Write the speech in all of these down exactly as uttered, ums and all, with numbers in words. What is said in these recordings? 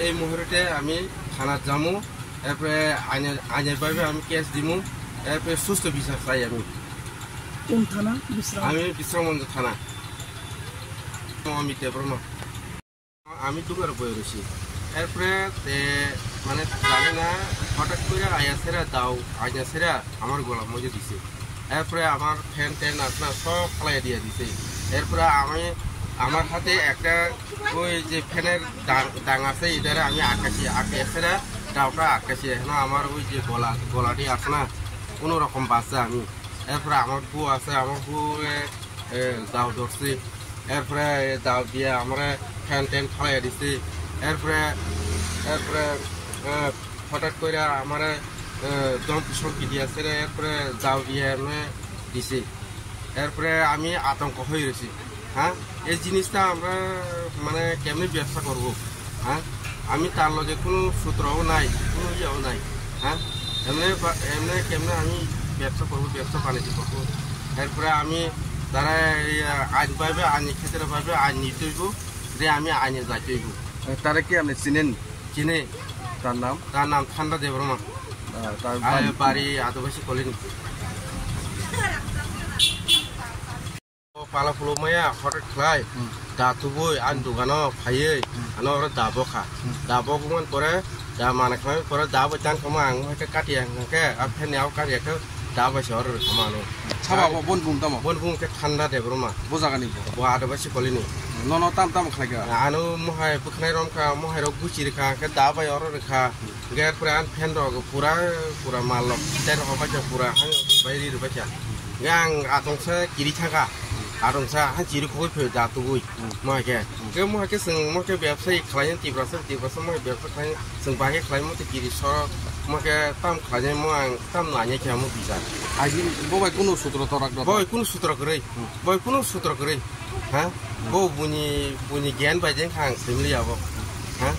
এই মুহূর্তে আমি থানাত যামু, এরপরে আইনের, আইনের ভাবে আমি কেস দিমু, এরপরে সুস্থ বিচার চাই আমি। কোন থানা? বিশ্রাম? আমি বিশ্রামগঞ্জ থানা। আমি দেবর্মা। আমি দোকানে বই রয়েছি। এরপরে তে মানে জানে না, হঠাৎ করে আয়া সেরা দাও, আয়া সেরা আমার গলার মধ্যে দিছে। এরপরে আমার ফ্যান ট্যান আছে না, সব ফালাই দিয়ে দিছে। এরপরে আমি, আমার হাতে একটা ওই যে ফ্যানের ডাং, ডাং আছে, এটারে আমি আটকাছি, আটকে সেরা দাওটা আটকাছি। এখন আমার ওই যে গলা, গলাটি আছে না, কোনো রকম বাঁচছে আমি। এরপরে আমার বউ আছে, আমার বউ, এ, এ, দাও ধরছে। এরপরে এ দাও দিয়ে আমরা ফ্যান ট্যান ফালাই দিছে। এরপরে, এরপরে, এ, হঠাৎ করে আমার, এ, ধমকি সমকি দিয়ে আছে রে। এরপরে দাও দিয়ে এমনি দিছে। এরপরে আমি আতঙ্ক হয়ে রয়েছি। হ্যাঁ, এই জিনিসটা আমরা মানে কেমনি ব্যবসা করব? হ্যাঁ, আমি তার লগে কোনো সূত্রও নাই, কোনো ইয়েও নাই। হ্যাঁ, এমনি বা-, এমনি কেমনে আমি ব্যবসা করব, ব্যবসা বাণিজ্য করব? এরপরে আমি তারা এই, আহ, আইন ভাবে, আইনি ক্ষেত্রে ভাবে আইন নিতে হইব, যে আমি আইনে যাইতে হইব। তারা কি আপনি চিনেন? চিনি। তার নাম? তার নাম ঠান্ডা দেববর্মা। আহ, তার আর বাড়ি? বাড়ি আদিবাসী colony. O pala phulo maya hothai khlai, hmm, da tubui ani dogano phaiwi, hmm, ano oro da bokha. Hmm. Da bokmani pore, da mana khlai pore, da bai tang kama ang hai khe kati ang khe, a phen ni ao kati khe da bai se oro rwkha mano. Sabo abo bon bung tamo? Bon bung khe Thanda Debbarma. Bo jaga ni bo? Bo Adibasi Colony. Nono tam tam khlai kha? Ano mohai bwkhnai rom kha, mohai rok guchi rwkha, khe da bai oro rwkha. Hwnkhe pura ani fan rok pura, pura mal rok tai rok bai kha pura, hai bai ri rwbai kha. Hwnkhe ang atong sa kiri thangkha, atong sa ha chiri khogwi phai da tubui, hmm, mo hai khe. Hmm. Hwnkhe mo hai khe chwng mo khe bebsai khlai Tiprasa, Tiprasa mo hai bebsa khlai chwng bahai khlai mo tei kiri so mo khe tam khlai mo ang tam nanya khe mo bijak. Aji bo bai kunu sutro torak rok? Bo bai kunu sutro kwrwi, hmm, bo bai kunu sutro kwrwi. Ha? Bo buni, buni gyan bai jeng khang family abo. Ha?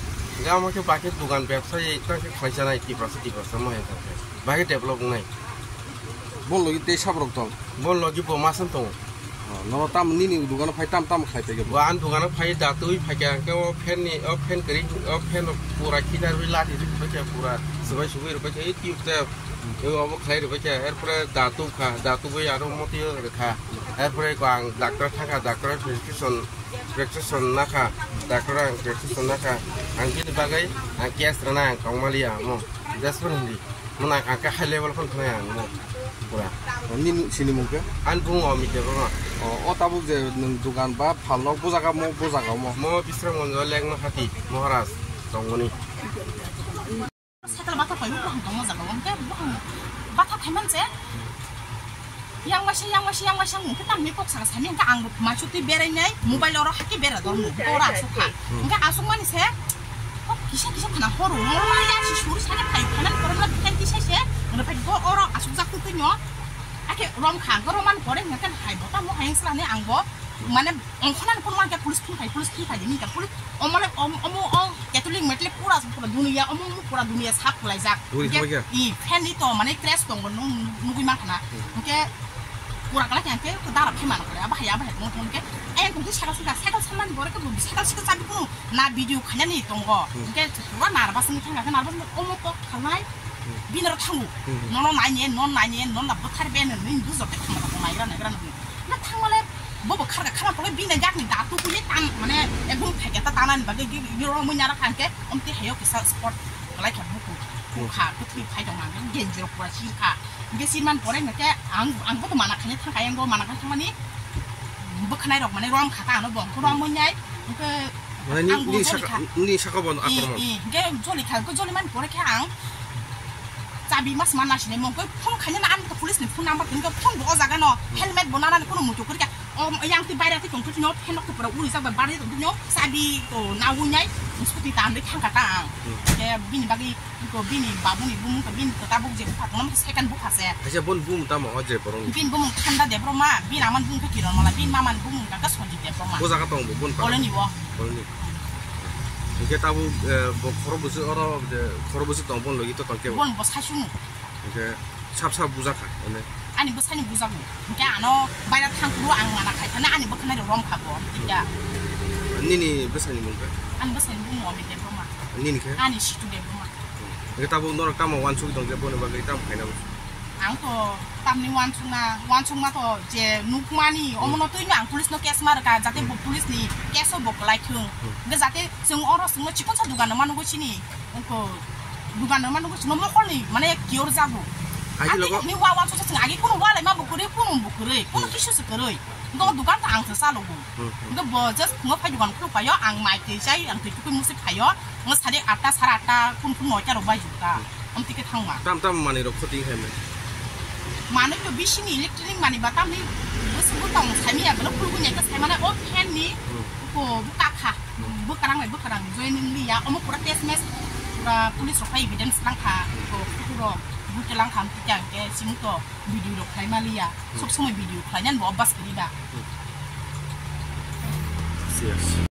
Gamo khe bakhe dugan bebsai tang khe khlai chanai Tiprasa, Tiprasa mo hai tang khe. Bakhe develop wngnai. Bo logi tei sab rok tong? Bo logi bo masan tongo. Oh, nono tam nini dugano phai tam tam khlai phaikhe bo? Bo ani dugano phai da twi phaikha hwnkhe o fan ni, o fan kwrwi, o fan rok pura khinar wi lati rwi phaikha pura swbai swbai rwi phaikha ei tube te. Ei obo khlai rwi phaikha, erpore da tubkha, da tubui aro motwi rwkha. Erpore ko ang doctor thangkha, doctor prescription, prescription nakha, doctor ang prescription nakha. Ang bini bagwi ang case rwna ang tongmaliya omo. Just phone hindi. Mona ang khe high level phone khwnai ang mo pura. O nini sini mung khe? Ani bung o Amit Debbarma. O, o tabuk je nwng dugan ba phalno bo jaga mo, bo jaga mo? Mo Bisramganj o Lekma Hati, Maharaj, tongmani. Cycle batha paio, buphang tongo jaga o, hwnkhe buphang batha thaiman se, yang waisa, yang waisa, yang waisa, hwnkhe tamni kok saka sani, hwnkhe ang bo maichuk twi berainai, mobile oro hakhe bera dormo, hwnkhe oro asuk kha. Hwnkhe asuk mani se, kok kisa kisa khana horo, horo mani yang si suri sani phai, phainan korokno phai kisa se, hwnkhe phai bo oro asuk jak twi twi no, hakhe rom kha, hwnkhe rom mani pore hwnkhe hai bo tamo hai wngsa lani ang bo, mane, ongkhornani phone wankhe police phone khai, police phone khai di, hwnkhe police, omo le, om-, omo, o Catholic Catholic pura, pura dunia, omo, omo pura dunia sap khwlaijak. Puri hwnkhe, khwlaijak? I, fan ni to, mane, crash tongo, nung, nugui mankha na. Hmm. Hwnkhe, pura kalai khe, hwnkhe, dara phimano khe, abo hai, abo hai tongmo tongkhe, ayang tongkhe cycle sika, cycle samani borok khe, cycle sika chabi phunu, na video khainani tongo. Hmm. Hwnkhe, pura nervous wngwi thangkha, nervous wngwi omo kok khalnai, hmm, bini oro thango. Hmm. Nono nainai, non nainai, non na bwthar be, nini bujok khe thangma rok naigra, naigra nini. Na thangmale, bo bo kharga khama pole bini jakni datu kuli tan mane ekdom theke ta tanani bagwi gi gi ro munya rakha hwnkhe omte hayo kisa spot kalai kha buku. Hmm. Kha bwthwi phai tong ang genjiro pura sir kha. Hwnkhe sirman pore hwnkhe ang ang bo to mana khaina thangkha yang bo mana khaina thangmani bwkhanai rok mane rom kha ta ano bo hwnkhe rom munyai hwnkhe Mane ni, ang bo ni joli saka, kha. Ni saka bo i, akromon. I, hwnkhe joli kha hwnkhe joli man pore khe ang Chabi mas man nasi nai mong koi phone khaina na, ang to police ni phone number tong khe phone bo o jaga no, helmet bo nana ni kono muitu kori kha. O yang ti baira ti tong tu no, phenok tu pura uri jak bai bari tong tu no, chabi to na ui nai, scooty ta andai thang kha ta ang. Hmm. Ke bini bagi ko bini babu ni bumung ko bini to tabuk je bupha tong nam second bupha se. Acha bon bum tamo o je borong. Bini bumung Thanda Debbarma, bini aman bumung khe Kiron Mala, bini maman bumung ka Sonjit Debbarma. O jaga tong bo bon pa. Oleni bo. Oleni. Hingke tabuk, eh, bo khoro bwswk oro, je khoro bwswk tong, bon logi to tongke bo. Bon bo sai sunu. Hingke sap sap bujak kha, ene. Ani bwsani bujak bo. Hingke ano baira thang kuru ang mana khai thana ani bwkhanai rok rom kha bo. Hingke. Nini bwsani mung khe? Ani bwsani mung Amit Debbarma. Nini khe? Ani situ Debbarma. Hwnkhe tabuk norok tamo uansuk tong je boni bagwi tamo khaina? Ang to tamni uansukna, uansukma to je nukmani, hmm, omono twi no ang police no case ma rwkha, jate bo, hmm, police ni case o bo kwlai thung. Hmm. Hwnkhe jate chwng oro chwngno chikonsa dugan no manugo chini, wngkho dugan no manugo chwngno mokolni mane kiyor jago. Agi agi logo ni wa uansuksa chwng agi kunu wa lai ma bo kwrwi, kunu bo kwrwi, kunu, hmm, kisu se kwrwi. Wngkhe o dugan to ang se chalogo. Hmm, hmm. Wngkhe bo just phungo phai dugan khuluk paio, ang mai twi chai, ang twi tukui musik phaio, wngkhe sade atta, sara atta, kun kun noita rok bai jukha. Hmm. Amtwi khe thangma. Tam tam manwi rok khoti khai mai? Manwi to bisini electronic manwi ba tamni bwswk bwtong saimanya, belok khulukuni ekta saimane o fan ni, hmm, ko bwkha kha. Hmm. Bwkrang bai bwkrang joining liya, omo pura test match, pura police rok phai evidence langkha, hmm, ko kukurok buke langkha, amtwi khe ang khe simi to video rok khlai maliya, hmm, sob somoi video khlainani bo obas kwrwi ba. Hmm. Yes.